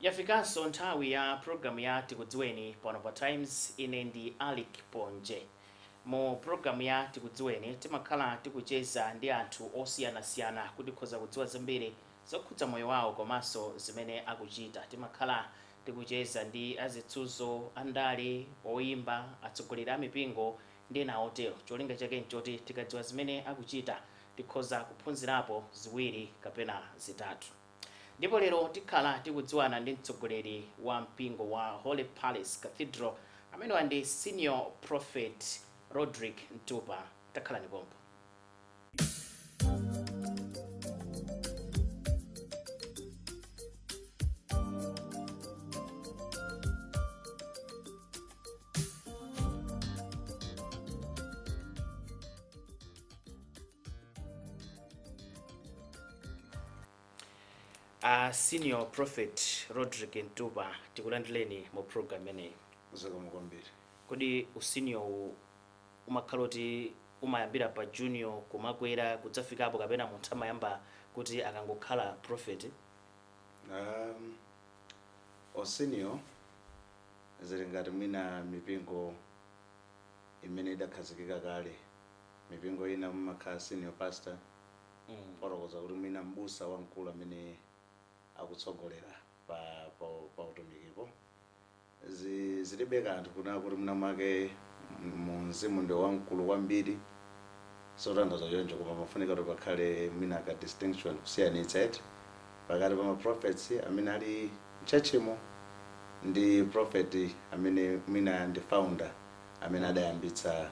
Yafikanso nthawi ya programu ya Tikudziweni pano pa Times. Ine ndi Alick Ponje. Mu programu ya Tikudziweni timakhala tikucheza ndi anthu osiyanasiyana kuti tikhoza kudziwa zambiri zokhudza moyo wawo komanso zimene akuchita. Timakhala tikucheza ndi azitsuzo, andale, oyimba, atsogoleri a mipingo ndi ena otero. Cholinga chake nchoti tikadziwa zimene akuchita tikhoza kuphunzirapo ziwiri kapena zitatu. Ndipo lero tikhala tikudziwana ndi mtsogoleri wa mpingo wa Holy Palace Cathedral, amenewa ndi Senior Prophet Rodrick Mtupa. Takhalani pompo. A Senior Prophet Rodrick Mtupa, tikulandireni mu program imeneyi. Zikomo kwambiri. Kodi usenior uwu umakhala kuti umayambira pa junior kumakwera kudzafikapo, kapena munthu amayamba kuti akangokhala prophet? Usenior zili ngati mwina mipingo imene idakhazikika kale. Mipingo ina mumakhala senior pastor, fotokoza kuti mwina mbusa wamkulu amene akutsogolera pa utumikipo. Zilibe kanthu kuna kuti mwina mwake mu mzimu ndi wamkulu kwambiri, sotanthauza choncho, koma mafunika kuti pakhale mwina ka distinction, kusiyanitsa eti pakati pa ma prophets amene ali mchurchimo ndi prophet amene mwina ndi founder amene adayambitsa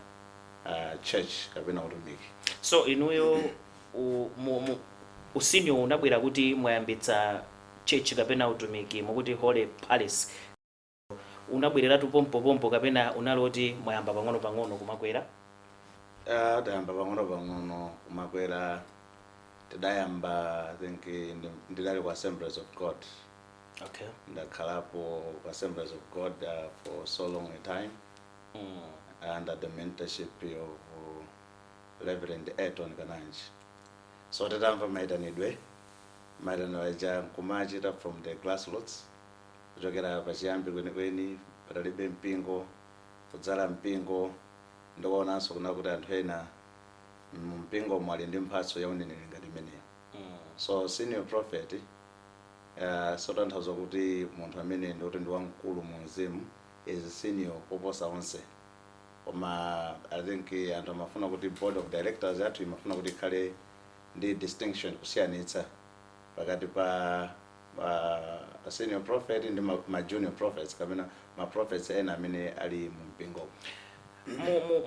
church kapena utumiki. So inuyo usenior unabwera kuti mwayambitsa church kapena utumiki, mukuti Holy Palace, unabwereratu pompopompo kapena unali oti mwayamba pang'ono-pang'ono kumakwera? Tayamba pang'ono-pang'ono kumakwera. Tidayamba, I think, ndidali ku Assemblies of God. Ndakhalapo ku Assemblies of God for so long a time under the mentorship of Reverend Ayrton Kananji. So titamva maitanidwe, maitanidwe aja nkumachita from the grassroots, kuchokera pachiyambi kwenikweni patalibe mpingo, kudzala mpingo, ndikuonanso kuna kuti anthu ena mu mpingo mwali ndi mphatso ya uneneri ngati imeneyo. So senior prophet sotanthauza kuti munthu amene ndikuti ndi wamkulu mu mzimu, is senior kuposa onse, koma I think anthu amafuna kuti board of directors yathu imafuna kuti ikhale ndi distinction, kusiyanitsa pakati pa senior prophet ndi ma junior prophets kapena ma prophets ena amene ali mu mpingo.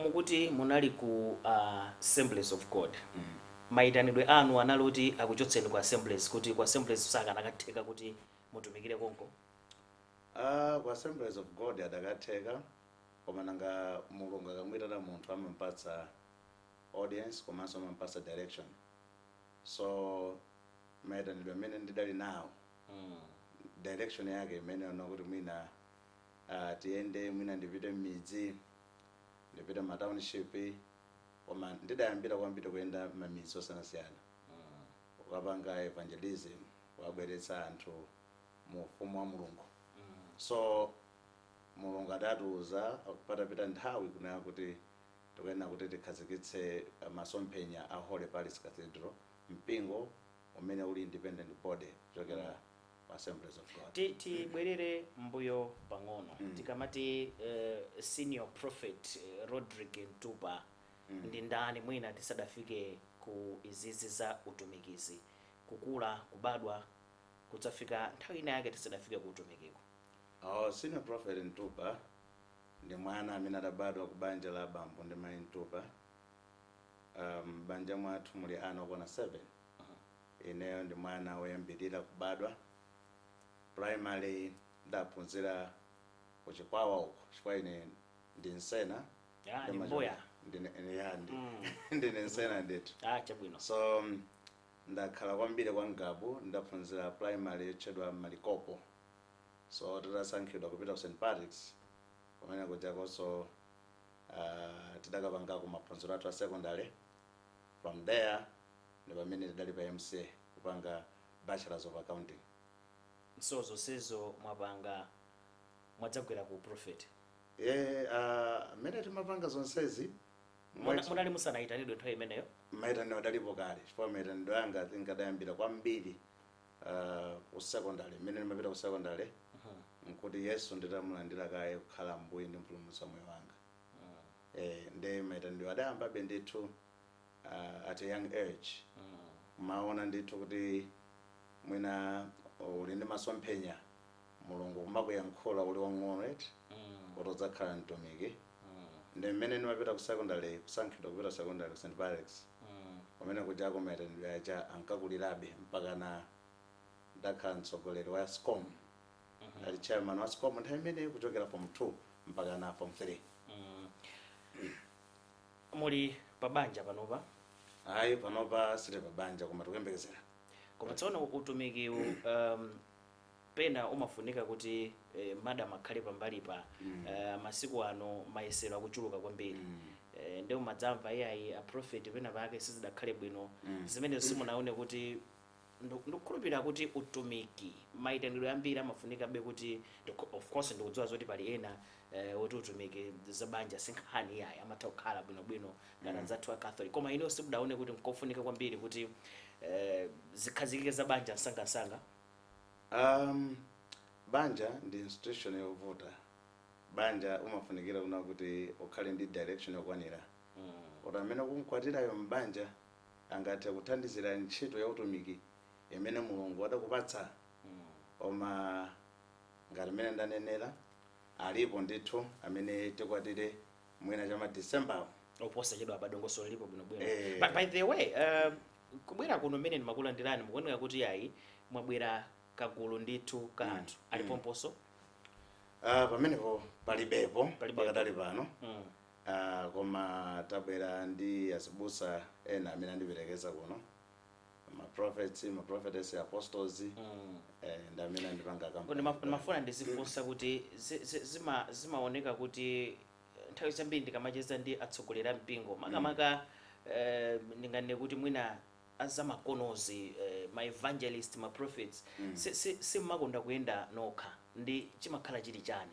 Mukuti munali ku Assemblies of God. Mayitanidwe anu anali kuti akuchotseni ku Assemblies, kuti ku Assemblies sakanakatheka kuti mutumikire konko? Ku Assemblies of God adakatheka, koma nanga Mulungu akamwitana munthu amampatsa audience komanso amampatsa direction. So mayitanidwe amene ndidali nawo, direction yake imene ona kuti mwina tiyende, mwina ndipite m'midzi, ndipite ma township, koma ndidayambira kwambiri kuyenda mamidzi osiyanasiyana kukapanga evangelism, kukabweretsa anthu mu ufumu wa Mulungu. So Mulungu adatiuza patapita nthawi kunena kuti tikuyenera kuti tikhazikitse masomphenya a Holy Palace Cathedral, mpingo umene uli independent body kuchokera ku Assemblies of God. Tibwerere mbuyo pang'ono. Tikamati Senior Prophet Rodrick Mtupa ndi ndani, mwina tisadafike ku izizi za utumikizi, kukula, kubadwa, kudzafika nthawi ina yake tisadafike ku utumikiko? Oh, Senior Prophet Mtupa ndi mwana amene adabadwa ku banja la bambo ndi mayi Mtupa. Banja mwathu muli ana okwana 7. Ineyo ndi mwana woyambirira kubadwa. Primary ndaphunzira ku Chikwawa uko, chifukwa ine ndi Nsena. Ah, ndi Mbuya. Ya, ndine Nsena ndithu. Ah, chabwino. So ndakhala kwambiri kwa Ngabu. Ndaphunzira primary yotchedwa Malikopo. So titasankhidwa kupita ku St Patrick's, kumene kujakonso tidakapangako maphunziro athu a secondary. From there ndi pamene tidali pa MCA kupanga Bachelors of Accounting. So zonsezo mwapanga, mwadzagwera ku prophet? Ye, mmene timapanga zonsezi, Munali musanayitanidwe nthawi imeneyo? Maitanidwe adalipo kale, chifukwa maitanidwe anga, I think, adayambira kwambiri ku secondary. Mmene ndimapita ku secondary, nkuti Yesu nditamulandira kaye kukhala Mbuye ndi Mpulumutsi wa moyo wanga. Nde maitanidwe adayambabe ndithu at a young age. Maona ndithu kuti mwina uli ndi masomphenya, Mulungu kumakuyankhula uli wang'ono, right, kuti udzakhala mtumiki. Ndi mmene ndimapita ku secondary, kusankhidwa kupita secondary ku St Patrick's, kumene kujako maitanidwe aja ankakulirabe mpaka na ndakhala mtsogoleri wa SCOM, ali chairman wa SCOM nthawi imeneyo, kuchokera form 2 mpaka na form 3. Muli pabanja panopa? Ayi, panopa sili pabanja, koma tikuyembekezera. Koma tsono utumiki pena umafunika kuti madam akhale pambalipa. Masiku ano mayesero akuchuluka kwambiri. Ndi umadzamva, iyayi, a prophet pena pake sizidakhale bwino. Zimene simunaone kuti ndikukhulupirira kuti utumiki, mayitanidwe ambiri amafunikabe kuti of course ndikudziwa zoti pali ena oti utumiki zabanja sinkhani iyayi, amatha kukhala bwinobwino ngati anzathu a Catholic. Koma ino simudaone kuti nkofunika kwambiri kuti zikhazikike zabanja msangamsanga? Banja ndi institution yovuta. Banja umafunikira kuna kuti ukhale ndi direction yokwanira, kuti amene ukumkwatirayo mbanja angathe kuthandizira ntchito ya utumiki imene Mulungu adakupatsa. Koma ngati mmene ndanenera, alipo ndithu amene tikwatire mwina chama December. Oposachedwa abadongosolo lipo bwinobwino. Eh. By the way, kubwera kuno mmene ndimakulandirani, mukuoneka kuti ayi, mwabwera kagulu ndithu ka anthu alipomponso. Pamenepo palibepo. Palibepo. Pakadali pano. Koma Koma tabwera ndi azibusa ena amene andiperekeza kuno, ma prophets, ma prophetess, apostles, ndi amene andipanga company. Ndimafuna ndizifunsa kuti zimaoneka kuti nthawi zambiri ndikamacheza ndi atsogoleri a mpingo, makamaka ndinganene kuti mwina azamakonozi, ma evangelist, ma prophets, simmakonda kuyenda nokha, ndi chimakhala chili chani?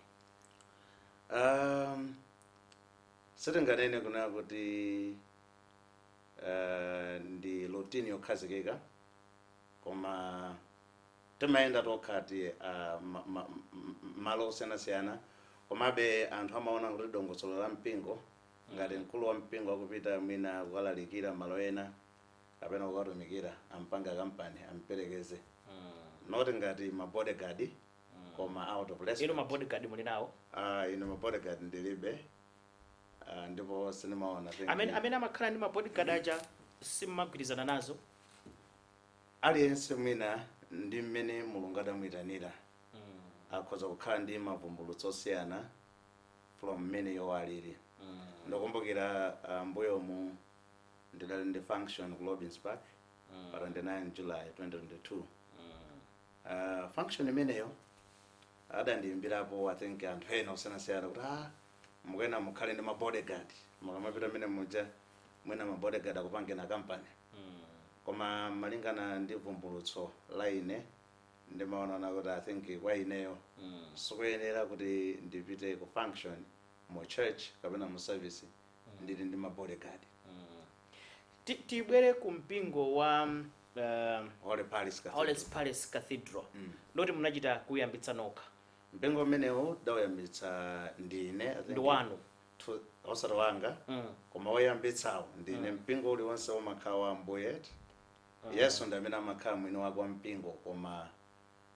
Sitinganene kuna kuti ndi routine yokhazikika, koma timayenda tokhati malo osiyanasiyana. Komabe anthu amaona kuti dongosolo la mpingo, ngati mkulu wa mpingo akupita mwina kukalalikira malo ena kapena kukatumikira, ampanga company, amperekeze, not ngati ma bodyguard, koma out of respect. Inu ma bodyguard muli nawo? Ine ma bodyguard ndilibe, ndipo sindimaona Amene amakhala ndi ma bodyguard aja simmagwirizana nazo? Aliyense mwina ndi mmene Mulungu adamuyitanira, akhoza kukhala ndi mavumbulutso osiyana from mmene iwo alili. Ndikumbukira mbuyomu ndidali ndi function ku Robins Park pa 29 July 2022. Function imeneyo adandiyimbirapo, I think, anthu ena osiyanasiyana kuti mukuyena mukhale ndi ma bodyguard mukamapita mmene muja, mwina ma bodyguard akupangena company. Koma malingana ndi vumbulutso la ine, ndimaona kuti, I think, kwa ineyo sikuyenera kuti ndipite ku function mu church kapena mu service ndili ndi ma bodyguard. Tibwere ku mpingo wa Holy Palace Cathedral. Holy Palace Cathedral. Ndoti munachita kuyambitsa nokha? Mpingo umenewu dawuyambitsa ndine, I think. Ndi wanu? Osati wanga, koma woyambitsawo ndine. Mpingo uliwonse umakhala wa Ambuye Yesu, ndi amene amakhala mwini wake wa mpingo. Koma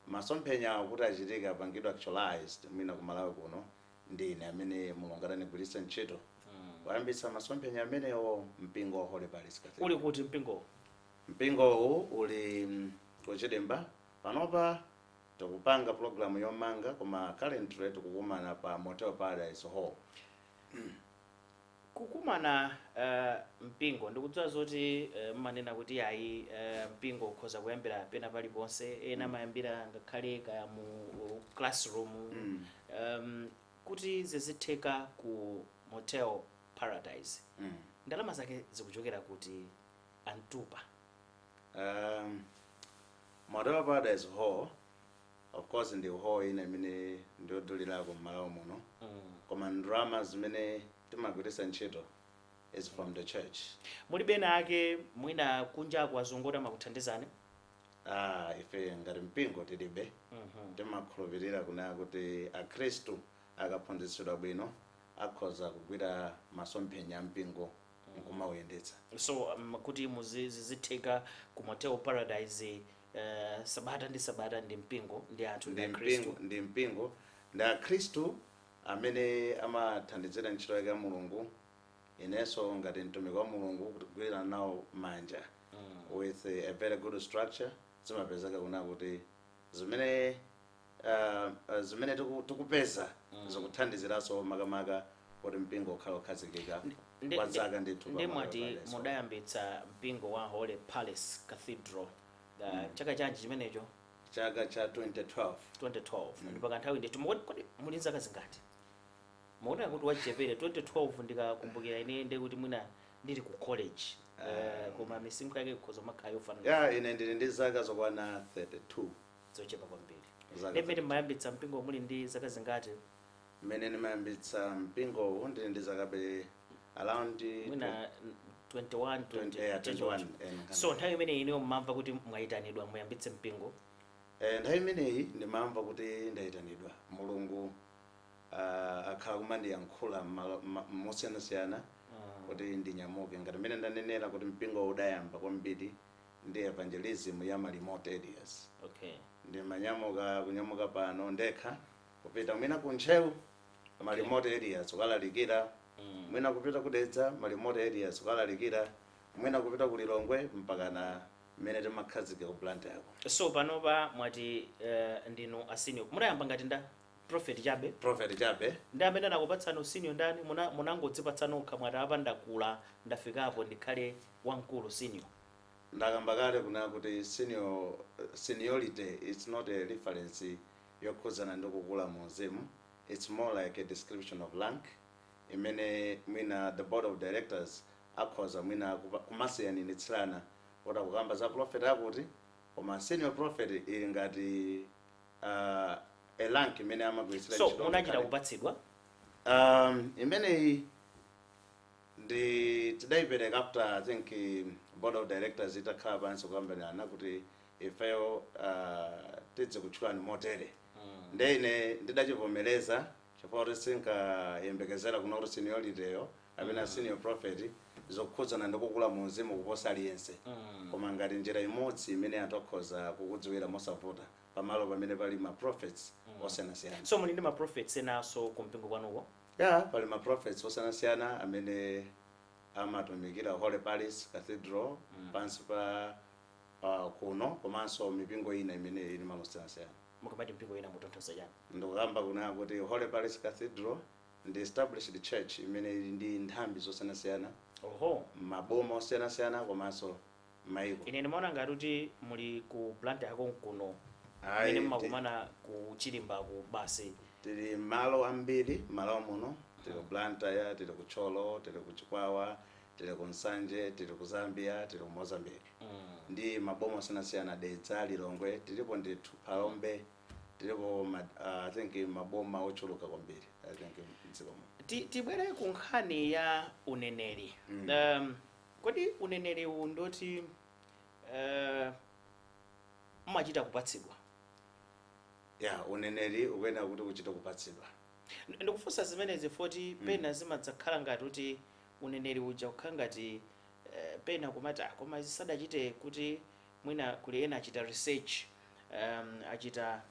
masomphenyawo kuti achitike, apangidwe actualized mwina ku Malawi kuno, ndine amene Mulungu adandigwiritsa ntchito kuyambitsa masomphenya amenewo, mpingo wa Holy Palace Cathedral. Uli kuti mpingowo? Mpingowu uli ku Chidimba. Panopa tikupanga program yomanga, koma currently tikukumana pa Motel Paradise Hall. Kukumana mpingo, ndikudziwa zoti mmanena kuti ayi, mpingo ukhoza kuyambira pena paliponse, ena amayambira ngakhale kaya mu classroom. Kuti zizitheka ku Motel Paradise, ndalama zake zikuchokera kuti, antupa? Motel Paradise Hall. Of course ndi hall ina imene ndiyodulirako m'Malawi muno, koma ndalama zimene timagwiritsa ntchito is from the church. Mulibe ena ake mwina kunjaku, azungu oti amakuthandizani? Ah, ife ngati mpingo tilibe. Timakhulupirira kunena kuti Akhristu akaphunzitsidwa bwino akhoza kugwira masomphenya a mpingo nkumawuyendetsa. So kuti muzitheka ku Motel Paradise sabata ndi sabata ndi mpingo, ndi anthu, ndi Ndi Akhristu. mpingo, ndi mpingo, ndi Akhristu amene amathandizira ntchito yake ya Mulungu. Inenso ngati mtumiki wa Mulungu kugwirana nawo manja with a very good structure, zimapezeka kuna kuti zimene tikupeza zikuthandiziranso makamaka kuti mpingo ukhale ukhazikika kwa zaka ndithu Ndi pa mwati Motel Paradise. mudayambitsa mpingo wa Holy Palace Cathedral chaka chanji chimenecho? Chaka cha 2012. 2012. Ndi pakanthawi ndithu. Kodi muli nzaka zingati? Mukuoneka kuti wachichepere. 2012 ndikakumbukira ine ndi kuti mwina ndili ku college, koma misinkhu yake ikhoza makhala yofanana. Ya, ine ndili ndi zaka zokwana 32. Zochepa kwambiri. Zaka Ndi mmene mmayambitsa mpingo muli ndi zaka zingati? Mmene ndimayambitsa mpingowu ndili ndi zaka be around Mwina 21? 20, yeah, 21. So nthawi imene ineyo mmamva kuti mwayitanidwa muyambitse mpingo? Nthawi imeneyi ndimamva kuti ndayitanidwa. Mulungu akhala kumandiyankhula mosiyanasiyana kuti ndinyamuke. Ngati mmene ndanenera kuti mpingo udayamba kwambiri ndi evangelism ya ma remote areas. Ndimanyamuka, kunyamuka pano ndekha kupita mwina ku Ntcheu, ma remote areas kukalalikira, mwina kupita kudedza, ma remote areas kukalalikira, mwina kupita ku Lilongwe, mpakana mmene timakhazika ku Blantyre. So panopa mwati ndinu a senior. Munayamba ngati nda prophet chabe? Prophet chabe. Ndi amene anakupatsani usenior ndani? Munangodzipatsa nokha, mwati apa ndakula, ndafikapo, ndikhale wamkulu, senior? Ndakamba kale kuna kuti seniority, it's not a reference yokhudzana ndi kukula mu mzimu. It's more like a description of rank imene mwina the board of directors akhoza mwina kumasiyanitsirana kuti akukamba za prophet akuti, koma senior prophet ili ngati a rank imene amagwiritsira So ntchito munachita ngakhale. kupatsidwa? Imeneyi ndi tidayipereka after, I think, board of directors itakhala pansi kukambirana kuti ifeyo tidzikutchulani motere. Nde ine ndidachivomereza chifukwa kuti sinkayembekezera kuno kuti seniorityyo kapena senior prophet zokhudzana ndi kukula mu mzimu kuposa aliyense, koma ngati njira imodzi imene anthu akhoza kukudziwira mosavuta pamalo pamene pali ma prophets osiyanasiyana. So muli ndi ma prophets enanso kumpingo kwanuko? Ya, pali ma prophets osiyanasiyana amene amatumikira Holy Palace Cathedral pansi pa kuno, komanso mipingo ina imene ili malo osiyanasiyana. Mukamati mpingo ina mutanthauza chani? Ndikukamba kunena kuti Holy Palace Cathedral ndi established church imene ili ndi nthambi zosiyanasiyana, maboma osiyanasiyana komanso maiko. Ine ndimaona ngati kuti muli ku Blantyre konkuno Ayi, mmene mmakumana ku Chilimbaku basi. Tili malo ambiri malo muno. Tili ku Blantyre, tili ku Thyolo, tili ku Chikwawa, tili ku Nsanje, tili ku Zambia, tili ku Mozambique, ndi maboma osiyanasiyana, Dedza, Lilongwe, tilipo ndithu, Phalombe tilipo, I think maboma ochuluka kwambiri, I think, mdziko muno. Tibwere ku nkhani ya uneneri. Kodi uneneri uwu ndoti mmachita kupatsidwa? Ya, uneneri ukuyenera kuti kuchita kupatsidwa. Ndikufunsa zimenezi poti pena zimadzakhala ngati kuti uneneri uja kukhala ngati pena kumati, "Ah, koma zisadachite kuti mwina kuli ena achita research, achita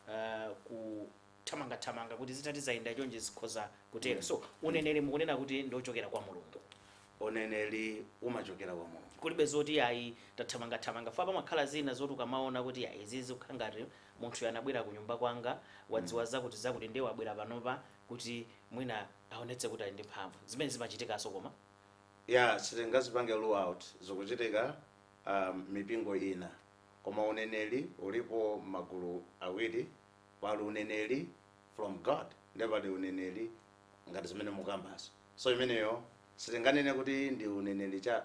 kuthamangathamanga kuti zitati zayenda chonje zikhoza kutero." So uneneri mukunena kuti ndochokera kwa Mulungu? Uneneri umachokera kwa Mulungu. Kulibe zoti ayi, tathamangathamanga fa pamakhala zina zoti ukamaona kuti ayi, izizi kukhala ngati munthu anabwera ku nyumba kwanga, wadziwa zakuti zakuti, ndiye wabwera panopa kuti mwina aonetse kuti ali ndi mphamvu, zimene zimachitikanso koma? Ya, sitingazipange rule out. Zikuchitika mipingo ina, koma uneneri ulipo magulu awiri. Pali uneneri from God, ndi pali uneneri ngati zimene mukambazo. So imeneyo sitinganene kuti ndi uneneri cha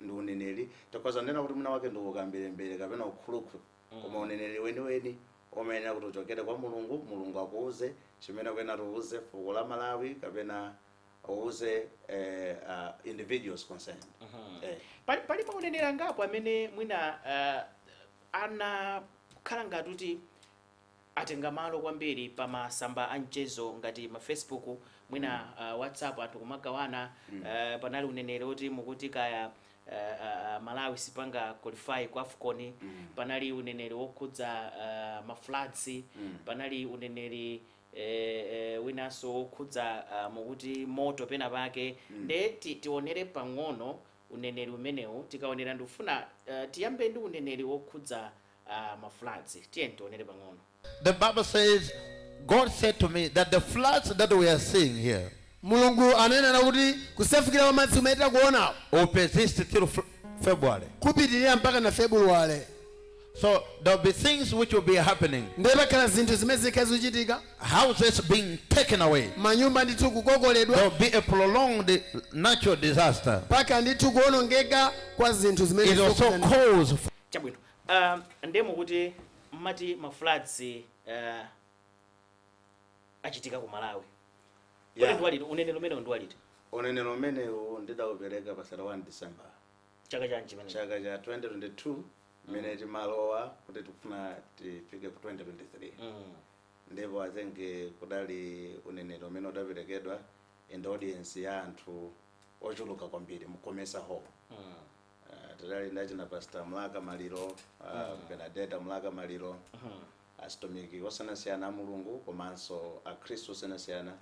ndi uneneri. Tikhoza nena kuti mwina wake ndi ukambirembere kapena ukhulukhu, koma uneneri weniweni Umayenera kuti uchokere kwa Mulungu, Mulungu akuuze chimene akuyenera uwuze fuko la Malawi kapena uwuze individuals concerned. Pali mauneneri angapo amene mwina anakhala ngati kuti atenga malo kwambiri pa masamba a mchezo ngati ma Facebook, mwina WhatsApp, anthu kumagawana. Panali uneneri oti mukuti kaya Malawi sipanga qualify ku AFCON. Panali uneneri wokhudza ma floods. Panali uneneri winanso wokhudza mukuti moto pena pake. Nde tionere pang'ono uneneri umenewu. Tikaonera, ndikufuna tiyambe ndi uneneri wokhudza ma floods. Tiye tionere pang'ono. The Bible says, God said to me that the floods that we are seeing here Mulungu ananena kuti kusefukira kwa madzi kumene takuonawo will persist till February. Kupitirira mpaka na February. So there will be things which will be happening. Ndiye pakhala zinthu zimene zikhala zikuchitika. Houses being taken away. Manyumba ndithu kukokoledwa. There will be a prolonged natural disaster. Paka ndithu kuonongeka kwa zinthu zimene It also calls for Chabwino, ndiye mukuti mmati ma floods achitika ku Malawi. Kodi ndiwaliti uneneri umenewu, ndiwaliti? Uneneri umenewu ndidaupereka pa 31 December. Chaka chanji chimene? Chaka cha 2022, mmene timalowa kuti tikufuna tifike ku 2023. Ndipo I think kudali uneneri umene udaperekedwa in the audience ya anthu ochuluka kwambiri mu Comesa Hall. Tidali ndachina Pastor Mlaka Maliro, Benadeta Mlaka Maliro, azitumiki osiyanasiyana a Mulungu komanso akhristu osiyanasiyana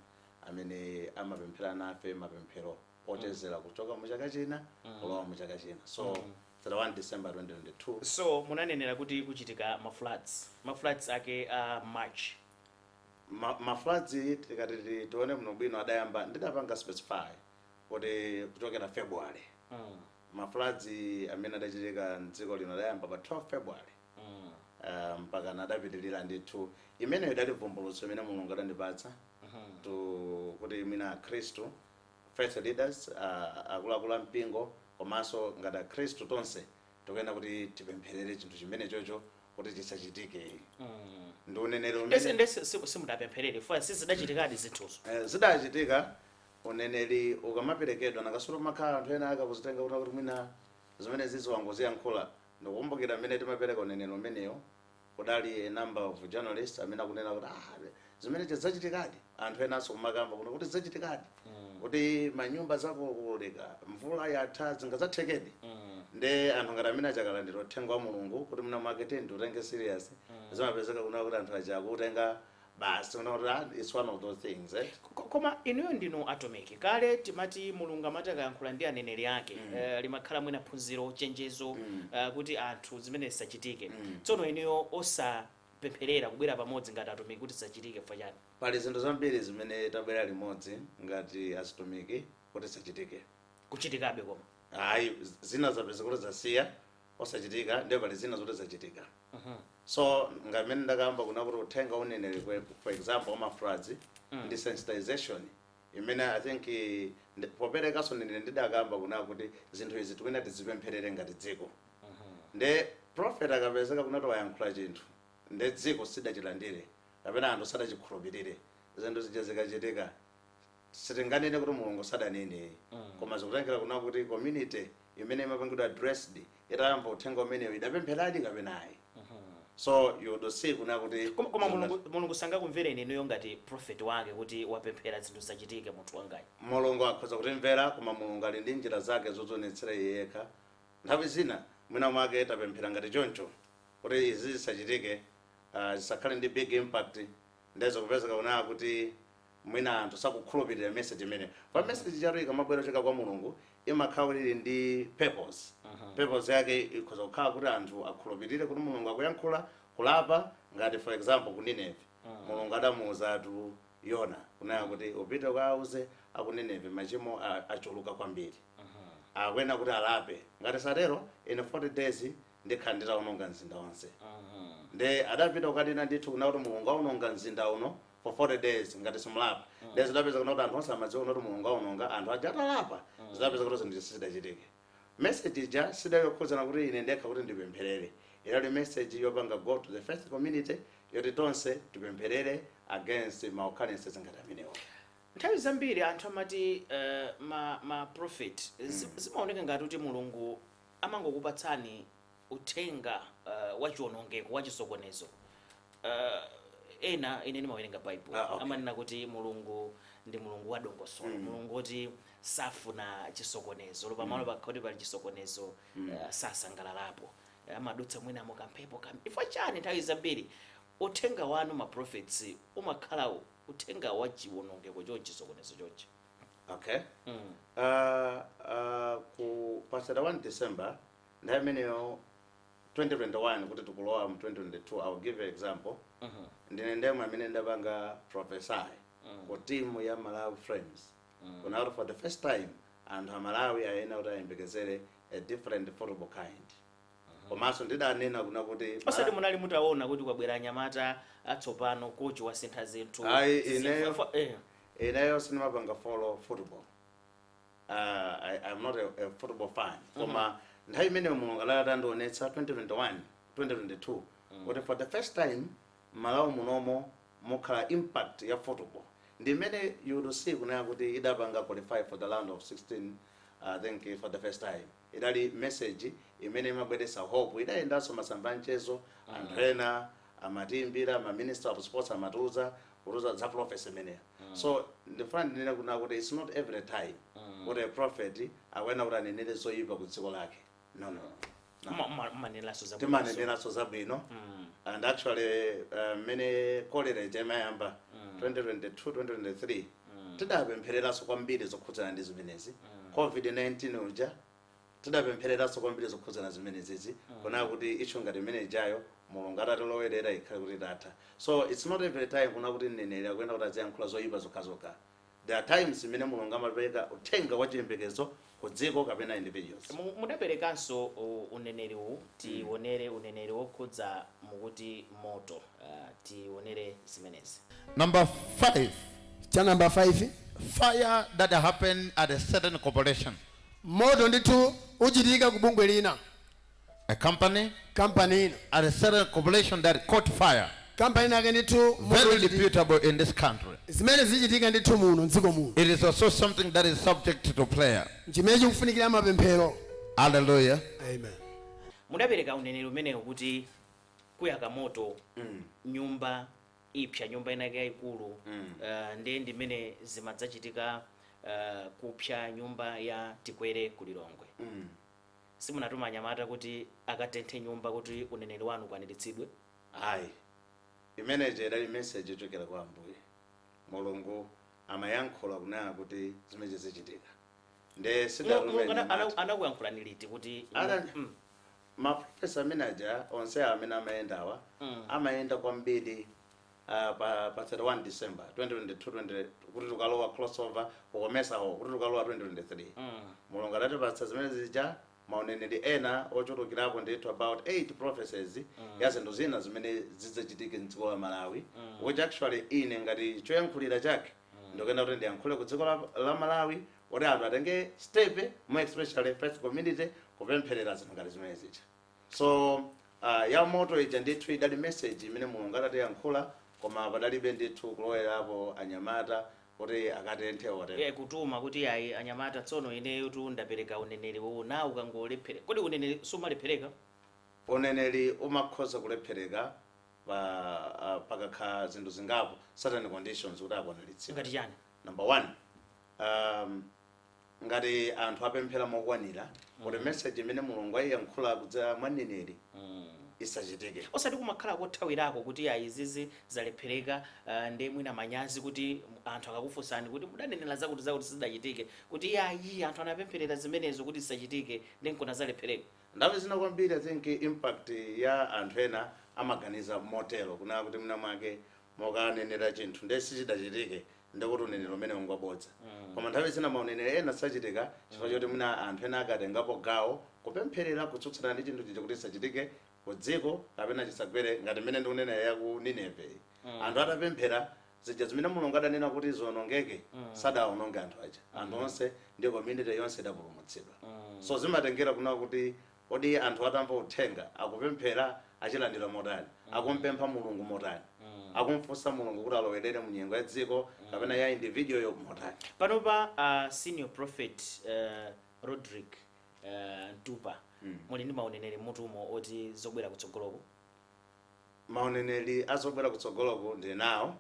amene amapemphera nafe mapemphero ochezera kuchoka mu chaka china kulowa mu chaka china. So 31 December 2022. So munanenera kuti kuchitika ma floods, ma floods ake a March? Ma floods, tikati tione muno bwino, adayamba, ndidapanga specify kuti kuchokera February. Ma floods amene adachitika mdziko lino adayamba pa 12 February mpaka nadapitilira ndithu. Imeneyo idali vumbulutso imene Mulungu adandipatsa to kuti mina akhristu, faith leaders, akuluakulu ampingo komanso ngati akhristu tonse tikuyenda kuti tipempherere chinthu chimene chocho kuti chisachitike. Ndi uneneri umene Ndese simudapempherere fuwa sizidachitikadi zinthuzo? Zidachitika. Uneneri ukamaperekedwa, nakasolo makhala anthu ena akakuzitenga kuti mwina zimene zizi wangoziyankhula. Ndikukumbukira mmene timapereka uneneri umeneyo, kudali a number of journalists amene akunena kuti, "Ah, zimene zidzachitikadi." Anthu enanso kumakamba kuno kuti zidzachitikadi, kuti manyumba zakukoleka, mvula yatha, zingadzathekedi. Nde anthu ngati amene achakalandira uthenga wa Mulungu kuti muna mwake ndiutenge serious, zimapezeka kuna kuti anthu aja akutenga basi kuna kuti, ah, it's one of those things, eh? Koma inuyo ndinu atumiki. Kale timati Mulungu amati akayankhula ndi aneneri ake, limakhala mwina phunziro, chenjezo, kuti anthu zimene zisachitike. Tsono inuyo osapempherera kubwera pamodzi ngati atumiki kuti zisachitike chifukwa chani? Pali zinthu zambiri zimene tabwera limodzi ngati azitumiki kuti zisachitike. Kuchitikabe koma? Ayi, zina zapeza kuti zasiya osachitika, ndiye pali zina zoti zachitika. So ngamene ndakamba kuna kuti uthenga uneneri, for example wa ma floods, ndi sensitization imene I think poperekanso nene ndidakamba kuna kuti zinthu izi tikuyenera tizipempherere ngati dziko. Nde prophet akapezeka kunati wayankhula chinthu, nde dziko sidachilandire kapena anthu sadachikhulupirire, zinthu zija zikachitika, sitinganene kuti Mulungu sadanene, koma zikutengera kuna kuti community imene imapangidwa addressed itayamba uthenga umeneyo idapempheradi kapena ayi. So you would see kuna kuti Koma Mulungu sangakumvereni inuyo ngati prophet wake kuti wapemphera zinthu zisachitike munthu wangayi? Mulungu akhoza kutimvera, koma Mulungu ali ndi njira zake zodzionetsera iye yekha. Nthawi zina mwina mwake tapemphera ngati choncho kuti izi zisachitike, zisakhale ndi big impact, ndezo kupezeka kunaa kuti mwina anthu sakukhulupirira message imene. Pa message chatu ikamabwera choka kwa Mulungu, imakhala kuti ili ndi purpose. Purpose yake ikhoza kukhala kuti anthu akhulupirire kuti Mulungu akuyankhula, kulapa. Ngati for example ku Nineve, Mulungu adamuwuzatu Yona kunena kuti upite ukawauze aku Nineve machimo achuluka kwambiri, akuyenera kuti alape, ngati satero in 40 days ndikhala nditawononga mzinda wonse. Nde adapita kukanena ndithu kuna kuti Mulungu awononga mzinda uno for 40 days ngati simulapa. Nde zidapeza kuna kuti anthu onse amadziwa kuna kuti Mulungu awononga. Anthu aja atalapa, zidapeza kuti zinthu sizidachitike. Message ija sidayokhudzana kuti ine ndekha kuti ndipempherere. Inali message yopanga go to the faith community yoti tonse tipempherere against ma occurrences ngati amenewo. Nthawi zambiri anthu amati ma prophet zimaoneka ngati kuti Mulungu amangokupatsani uthenga wa chiwonongeko, wa chisokonezo. Ena, ine ndimawerenga Bible, amanena kuti Mulungu ndi Mulungu wa dongosolo, Mulungu woti safuna chisokonezo. Pamalo pakhoti pali chisokonezo, sasangalalapo, amadutsa mwinamo kamphepo kam. Ifo chani nthawi zambiri uthenga wanu, ma prophets, umakhala uthenga wa chiwonongeko chonchi, chisokonezo chonchi? Okay. Ku pa 31 December nthawi imeneyo 2021 kuti tikulowa mu 2022, I will give you example. Ndine ndemwe amene ndapanga prophesy ku timu ya Malawi Flames kuna kuti for the first time anthu a Malawi ayena kuti ayembekezere a different football kind. Komanso ndidanena kuna kuti Osati munali mutaona kuti kwabwera anyamata atsopano, coach wasintha zinthu? Ayi, ineyo sindimapanga follow football. I'm not a football fan, koma nthawi imeneyo Mulungu adandionetsa 2021 2022 kuti for the first time Malawi munomo mukhala impact ya football. Ndi imene you would see kunena kuti idapanga qualify for the round of 16, I think, for the first time. Idali message imene imabweretsa hope, idayendanso masamba amchezo, anthu ena amatiimbira, ma minister of sports amatiuza kutiuza za prophecy imeneyo. So ndifuna ndinene kuna kuti it's not every time kuti a prophet akuyenera kuti anenere zoyipa ku dziko lake. No, no, no. Mumaneneranso zabwino. Timaneneranso zabwino. And actually, mmene cholera ija imayamba 2022 2023, tidapemphereranso kwambiri zokhudzana ndi zimenezi. COVID-19 uja tidapemphereranso kwambiri zokhudzana zimenezizi, kunaa kuti issue ngati imene ijayo Mulungu atatilowerera ikhale kuti itatha. So it's not every time kuna kuti mneneri akuyenda kuti aziyankhula zoyipa zokhazokha. There are times imene Mulungu amapereka uthenga wa chiyembekezo ku dziko kapena individuals. Mudaperekanso uneneri uwu. Tionere uneneri wokhudza mukuti moto. Tionere zimenezi. Number five, Cha namba 5, fire that happened at a certain corporation, moto ndithu uchitika ku bungwe lina, a company, kampani ina, at a certain corporation that caught fire. Kampani inake ndithu moto Very uchitika. reputable in this country. Zimene zichitika ndithu muno mdziko muno. It is also something that is subject to prayer. Chimene chikufunikira mapemphero. Hallelujah. Amen. Mudapereka uneneri umenewu kuti kuyaka moto, nyumba ipsa, nyumba inake yayikulu. Ndiye ndimene zimadzachitika, kupsa nyumba ya Tikwere ku Lilongwe. Simunatuma anyamata kuti akatenthe nyumba kuti uneneri wanu ukwaniritsidwe? Ayi, imeneje idali message yochokera kwa Ambuye. Mulungu amayankhula kunena kuti zimene zichitika, nde sidatume Mulungu anyamata. Anakuyankhulani liti kuti Ma prophecy amene aja onse amene amayendawa amayenda kwambiri pa 31 December 2022 20, kuti tukalowa crossover kukomesaho kuti tukalowa 2023. Mulungu adatipatsa zimene zija, mauneneri ena ochulukirapo ndithu, about 8 prophecies ya zinthu zina zimene zidzachitike mdziko la Malawi, which actually ine ngati choyankhulira chake ndikuyenda kuti ndiyankhule ku dziko la Malawi kuti anthu atenge step, more especially faith community, kupempherera zinthu ngati zimene zija. So ya moto ija ndithu idali message imene Mulungu adatiyankhula, koma padalibe ndithu kulowerapo anyamata kuti akatenthe, whatever. Kutuma kuti ayi, anyamata, tsono ineyo tu ndapereka uneneri uwu na ukangolephere. Kodi uneneri sumalephereka? Uneneri umakhoza kulephereka pa pakakhala zinthu zingapo, certain conditions, kuti akwaniritsidwe. Ngati chani? Number one, ngati anthu apemphera mokwanira kuti message imene Mulungu ayiyankhula kudzera mwa mneneri isachitike. Osati kumakhala kothawirako kuti ayi, izizi zalephereka, ndi mwina manyazi kuti anthu akakufunsani kuti mudanenera zakuti zakuti sizidachitike, kuti ayi, anthu anapempherera zimenezo kuti zisachitike, ndi nkona zalephereka? Nthawi zina kwambiri, I think impact ya anthu ena amaganiza motero, kunena kuti mwina mwake mokanenera chinthu nde sichidachitike, ndikuti uneneri umene ungwabodza. Koma nthawi zina mauneneri ena sachitika chifukwa choti mwina anthu ena akatengapo gawo kupempherera kutsutsana ndi chinthu chija kuti chisachitike ku dziko kapena chisagwere, ngati mmene ndikunena ya ku Nineve. Anthu atapemphera zija zimene Mulungu adanena kuti ziwonongeke, sadawononge anthu aja. Anthu onse ndi community yonse idapulumutsidwa. So zimatengera kuna kuti Kodi anthu atamva uthenga akupemphera, achilandira motani? Akumpempha Mulungu motani? Akumfunsa Mulungu kuti alowerere mu nyengo ya dziko kapena ya individual yo motani? Panopa, Senior Prophet Rodrick Mtupa, muli ndi mauneneri mutumo oti zobwera kutsogoloko? Mauneneri azobwera kutsogoloko ndili nawo,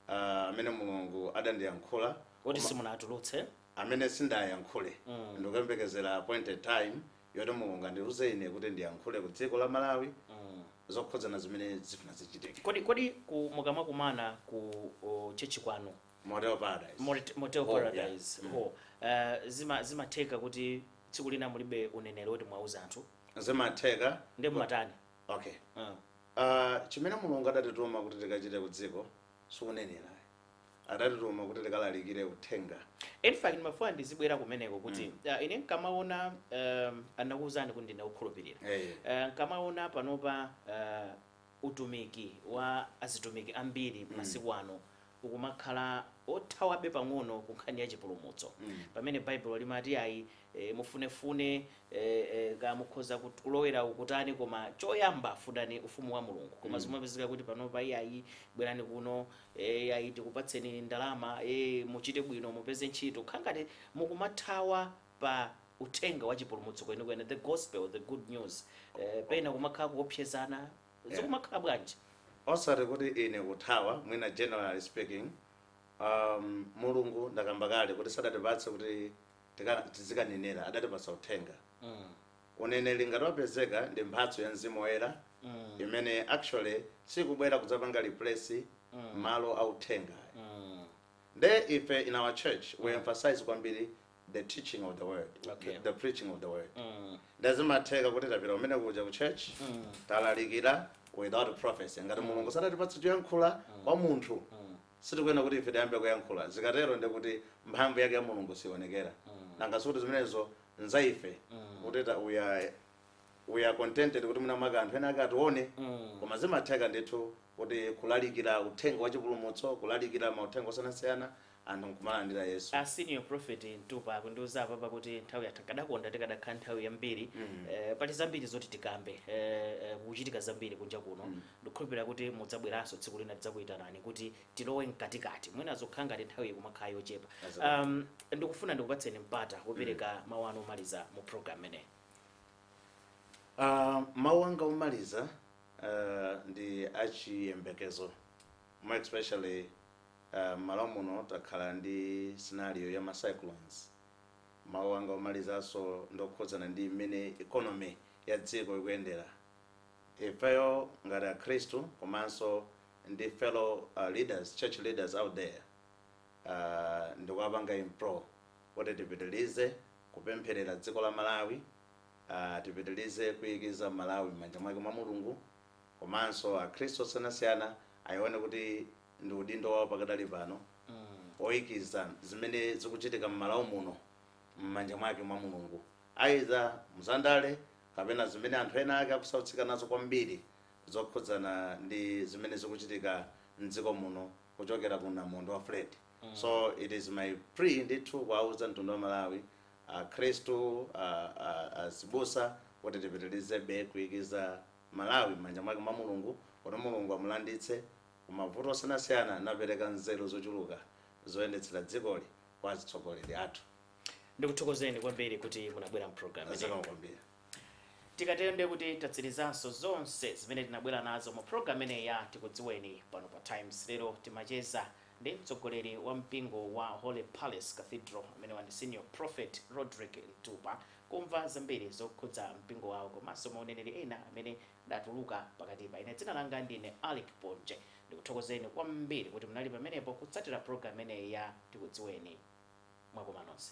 amene Mulungu adandiyankhula. Oti simunatulutse? Amene sindayankhule. Ndikuyembekezera appointed time yoti Mulungu andiuze ine kuti ndiyankhule ku dziko la Malawi zokhudzana zimene zifuna zichitike. Kodi ku mukamakumana ku church kwanu, Motel Paradise. Motel Hall, Paradise Hall, zimatheka kuti tsiku lina mulibe uneneri woti mwauza anthu? Zimatheka. Ndi mmatani? Okay. Chimene Mulungu adatituma kuti tikachite ku dziko sikunenera, adatituma kuti tikalalikire uthenga. In fact, ndimafuna ndizibwera kumeneko kuti ine nkamaona, anakuwuzani kuti ndine wokhulupirira. Nkamaona panopa utumiki wa azitumiki ambiri masiku ano ukumakhala othawabe pang'ono ku nkhani ya chipulumutso, pamene Baibulo limati ayi, mufunefune, ka mukhoza kulowera ukutani, koma choyamba funani ufumu wa Mulungu. Koma zimapezeka kuti panopa iyayi, bwerani kuno, ayi, tikupatseni ndalama, muchite bwino, mupeze ntchito, khangati mukumathawa pa uthenga wa chipulumutso kwenikweni, the gospel, the good news. Pena kumakhala kuopsezana. Zikumakhala bwanji? Osati kuti ine kuthawa, mwina generally speaking, Mulungu ndakamba kale kuti sadatipatse kuti tizikanenera, adatipatsa uthenga. Uneneri ngati wapezeka ndi mphatso ya Mzimu Woyera imene actually sikubwera kudzapanga replace malo a uthenga. Nde ife in our church we emphasize kwambiri the teaching of the word, the preaching of the word. Ndazimatheka kuti tapita kumene kuja ku church, talalikira without prophecy. Ngati Mulungu sadatipatse choyankhula kwa munthu, sitikuyena kuti ife tiyambe kuyankhula. Zikatero ndi kuti mphamvu yake ya Mulungu sionekera. Nanga sikuti zimenezo nzaife kuti we are contented kuti mwina mwake anthu ena ake atione. Koma zimatheka ndithu kuti kulalikira uthenga wa chipulumutso, kulalikira mauthenga osiyanasiyana, anthu nkumalandira Yesu. A Senior Prophet Mtupa akundiuza apapa kuti nthawi yatha. Kadakonda tikadakhala nthawi yambiri. Pali zambiri zoti tikambe, kuchitika zambiri kunja kuno. Ndikukhulupirira kuti mudzabweranso tsiku lina, tidzakuyitanani kuti tilowe mkatikati. Mwina zokhala ngati nthawi ikumakhala yochepa. Ndikufuna ndikupatseni mpata wopereka mawu anu omaliza mu program imeneyi. Mawu anga omaliza ndi achiyembekezo, more especially malo muno takhala ndi scenario ya ma cyclones. Mawu anga omalizanso ndokhudzana ndi mmene economy ya dziko ikuyendera. Ifeyo ngati Akhristu komanso ndi fellow leaders, church leaders out there, ndikuwapanga implore kuti tipitilize kupempherera dziko la Malawi, tipitilize kuyikiza Malawi m'manja mwake mwa Mulungu, komanso Akhristu osiyanasiyana ayione kuti ndi udindo wawo pakadali pano oyikiza zimene zikuchitika m'Malawi muno m'manja mwake mwa Mulungu, either mzandale kapena zimene anthu ena ake akusautsika nazo kwambiri zokhudzana ndi zimene zikuchitika mdziko muno kuchokera ku namondwe wa Fred. So it is my plea ndithu kuwauza mtundu wa Malawi, Akhristu, azibusa, kuti tipitirizebe kuyikiza Malawi m'manja mwake mwa Mulungu, kuti Mulungu amulanditse kumavuto osiyanasiyana, napereka nzeru zochuluka zoyendetsera dzikoli kwa atsogoleri athu. Ndikuthokozeni kwambiri kuti munabwera mprogram imeneyi. Zikomo kwambiri. Tikatende kuti tatsirizanso zonse zimene tinabwera nazo mu program imeneyi ya Tikudziweni pano pa Times. Lero timacheza ndi mtsogoleri wa mpingo wa Holy Palace Cathedral, amene wandi Senior Prophet Rodrick Mtupa, kumva zambiri zokhudza mpingo wawo komanso mauneneri ena amene adatuluka pakatipa. Ine dzina langa ndine Alick Ponje. Ndikuthokozeni kwambiri kuti munali pamenepo kutsatira program imeneyi ya Tikudziweni. Mwakoma nonse.